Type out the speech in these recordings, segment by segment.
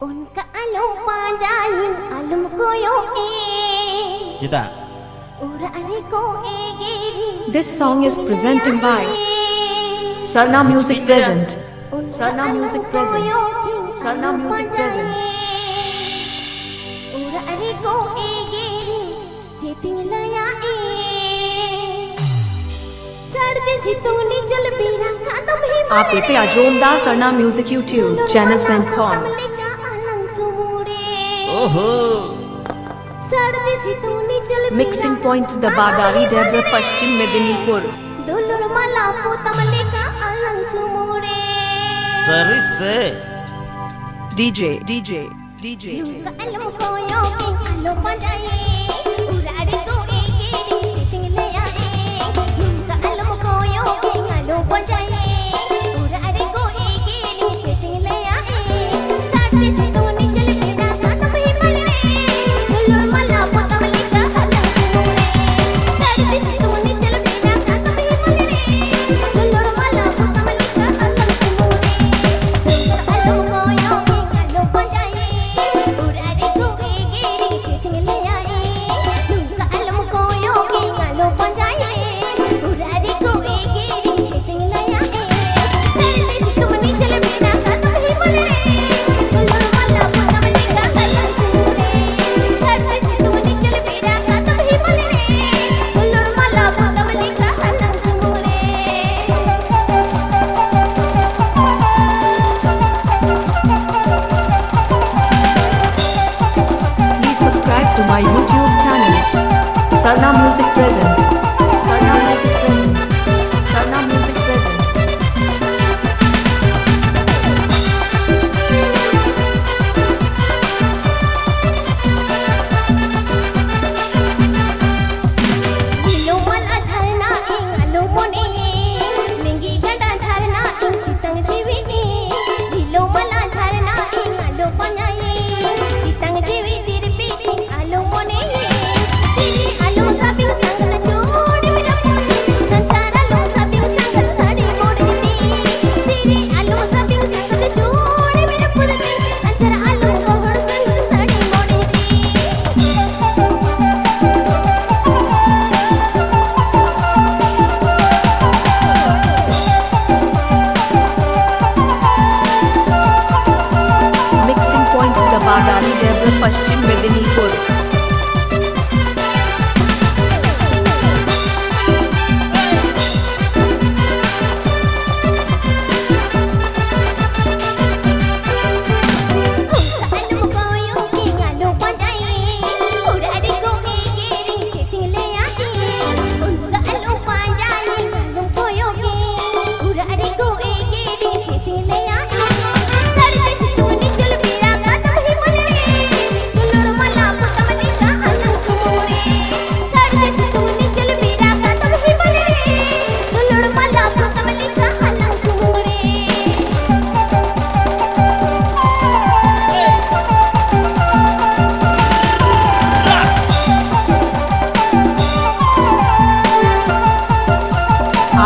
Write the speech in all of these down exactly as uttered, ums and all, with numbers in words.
ᱚᱱᱠᱟ ᱟᱞᱚᱢ ᱯᱟᱸᱡᱟᱭᱤᱧ, ᱟᱞᱚᱢ ᱠᱚᱭᱚᱜ ᱮ᱾ ᱪᱮᱫᱟᱜ? ᱚᱲᱟᱜ ᱨᱮᱠᱚ ᱮᱜᱮᱨᱤᱧ᱾ This song is presented by Sarna Music Present. Sarna Music Present. Sarna Music Present. ᱚᱲᱟᱜ ᱨᱮᱠᱚ ᱮᱜᱮᱨᱤᱧ, ᱪᱮᱫ ᱤᱧ ᱞᱟᱹᱭᱟ ᱮ᱾ ᱥᱟᱹᱨᱫᱤ ᱥᱤᱛᱩᱝ ᱱᱤᱡᱚᱞ ᱵᱮᱲᱟ ᱠᱟᱫᱚᱢ ᱦᱤᱢᱟᱞ आप इसे अजोमदास सरना म्यूजिक YouTube चैनल से कॉम ᱞᱮᱠᱟ ᱟᱞᱟᱝ ᱥᱩᱢᱩᱝ ᱨᱮ᱾ ᱳᱦᱳ᱾ ᱥᱟᱹᱨᱫᱤ ᱥᱤᱛᱩᱝ ᱱᱤᱡᱚᱞ मिक्सिंग पॉइंट दबादारी डेबरा पश्चिम मेदिनीपुर. ᱫᱩᱞᱩᱨ ᱢᱟᱞᱟ ᱯᱚᱛᱟᱢ ᱞᱮᱠᱟ ᱟᱞᱟᱝ ᱥᱩᱢᱩᱝ ᱨᱮ᱾ ᱥᱟᱹᱨᱤ ᱥᱮ? DJ DJ DJ ᱟᱞᱚᱢ ᱠᱚᱭᱚᱜ ᱤᱧ ᱟᱞᱚ ᱯᱟᱸᱡᱟᱭᱮ, ᱚᱲᱟᱜ ᱨᱮᱠᱚ ᱮᱜᱮᱨᱤᱧ ᱪᱮᱫ ᱤᱧ ᱞᱟᱹᱭᱟ ᱮ᱾ ᱱᱚᱝᱠᱟ ᱟᱞᱚᱢ ᱠᱚᱭᱚᱜ ᱤᱧ ᱟᱞᱚ ᱯᱟᱸᱡᱟᱭᱮ, ᱚᱲᱟᱜ ᱨᱮᱠᱚ ᱮᱜᱮᱨᱤᱧ ᱪᱮᱫ ᱤᱧ ᱞᱟᱹᱭᱟ ᱮ᱾ ᱥᱟᱹᱨᱫᱤ ᱥᱤᱛᱩᱝ ᱱᱤᱡᱚᱞ ᱵᱮᱲᱟ ᱠᱟᱫᱚᱢ ᱦᱤᱢᱟᱞ ᱨᱮ, ᱫᱩᱞᱩᱨ ᱢᱟᱞᱟ ᱯᱚᱛᱟᱢ ᱞᱮᱠᱟ ᱟᱞᱟᱝ ᱥᱩᱢᱩᱝ ᱨᱮ᱾ ᱥᱟᱹᱨᱫᱤ ᱥᱤᱛᱩᱝ ᱱᱤᱡᱚᱞ ᱵᱮᱲᱟ ᱠᱟᱫᱚᱢ ᱦᱤᱢᱟᱞ ᱨᱮ, ᱫᱩᱞᱩᱨ ᱢᱟᱞᱟ ᱯᱚᱛᱟᱢ ᱞᱮᱠᱟ ᱟᱞᱟᱝ ᱥᱩᱢᱩᱝ ᱨᱮ᱾ ᱱᱚᱝᱠᱟ ᱟᱞᱚᱢ ᱠᱚᱭᱚᱜ ᱤᱧ ᱟᱞᱚ ᱯᱟᱸᱡᱟᱭᱮ, ᱚᱲᱟᱜ ᱨᱮᱠᱚ ᱮᱜᱮᱨᱤᱧ ᱪᱮᱫ ᱤᱧ ᱞᱟᱹᱭᱟ ᱮ᱾ ᱱᱚᱝᱠᱟ ᱟᱞᱚᱢ ᱠᱚᱭᱚᱜ ᱤᱧ ᱟᱞᱚ ᱯᱟᱸᱡᱟᱭᱮ, ᱚᱲᱟᱜ ᱨᱮᱠᱚ ᱮᱜᱮᱨᱤᱧ ᱪᱮᱫ ᱤᱧ ᱞᱟᱹᱭᱟ ᱮ᱾ ᱥᱟᱹᱨᱫᱤ ᱥᱤᱛᱩᱝ ᱱᱤᱡᱚᱞ ᱵᱮᱲᱟ ᱠᱟᱫᱚᱢ ᱦᱤᱢᱟᱞ ᱨᱮ, ᱫᱩᱞᱩᱨ ᱢᱟᱞᱟ ᱯᱚᱛᱟᱢ ᱞᱮᱠᱟ ᱟᱞᱟᱝ ᱥᱩᱢᱩᱝ ᱨᱮ᱾ ᱥᱟᱹᱨᱫᱤ ᱥᱤᱛᱩᱝ ᱱᱤᱡᱚᱞ ᱵᱮᱲᱟ ᱠᱟᱫᱚᱢ ᱦᱤᱢᱟᱞ ᱨᱮ, ᱫᱩᱞᱩᱨ ᱢᱟᱞᱟ ᱯᱚᱛᱟᱢ ᱞᱮᱠᱟ ᱟᱞᱟᱝ ᱥᱩᱢᱩᱝ ᱨᱮ᱾ Please subscribe to my YouTube channel. Sarna Music Present. Sarna Music Present. Sarna Music Present. ᱨᱤᱞᱟᱹᱢᱟᱞᱟ ᱡᱷᱟᱨᱱᱟ ᱤᱧ ᱟᱞᱚ ᱢᱚᱱᱮᱭᱮ, ᱞᱤᱸᱜᱤ ᱜᱟᱰᱟ ᱡᱷᱟᱨᱱᱟ ᱤᱧ ᱛᱮᱛᱟᱝ ᱡᱤᱣᱤ ᱤᱧ᱾ ᱨᱤᱞᱟᱹᱢᱟᱞᱟ ᱡᱷᱟᱨᱱᱟ ᱤᱧ ᱟᱞᱚ ᱯᱟᱸᱡᱟᱭᱮ, ᱛᱮᱛᱟᱝ ᱡᱤᱣᱤ ᱛᱤᱨᱯᱤ ᱤᱧ ᱟᱞᱚ ᱢᱚᱱᱮᱭᱮ᱾ ᱛᱤᱨᱤ ᱟᱞᱚᱢ ᱥᱟᱵᱤᱧ ᱥᱟᱝᱜᱟ ᱪᱚ, ᱯᱚᱥᱪᱤᱢ ᱢᱮᱫᱤᱱᱤᱯᱩᱨ᱾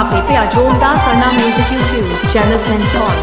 ᱟᱯᱮ ᱯᱮ ᱟᱸᱡᱚᱢ ᱫᱟ Sarna music YouTube channel centre.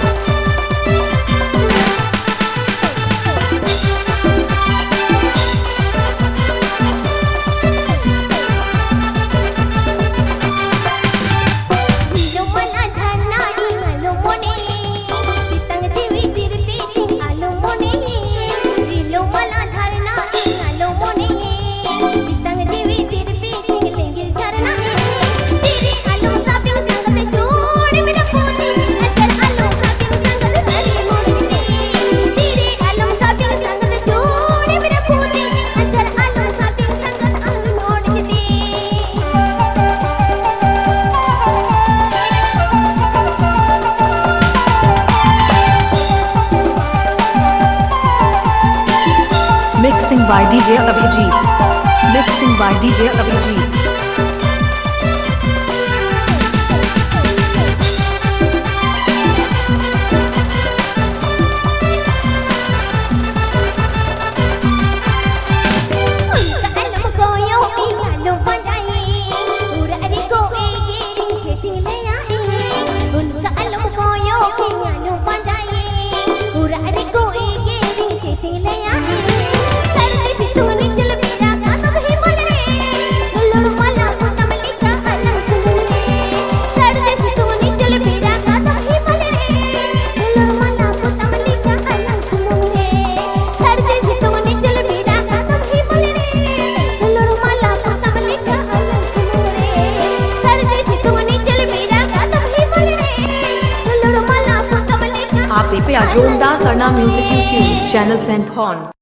Mixing by D J Abhijit. Mixing by D J Abhijit. Romdas Arna Music YouTube channel sent hon.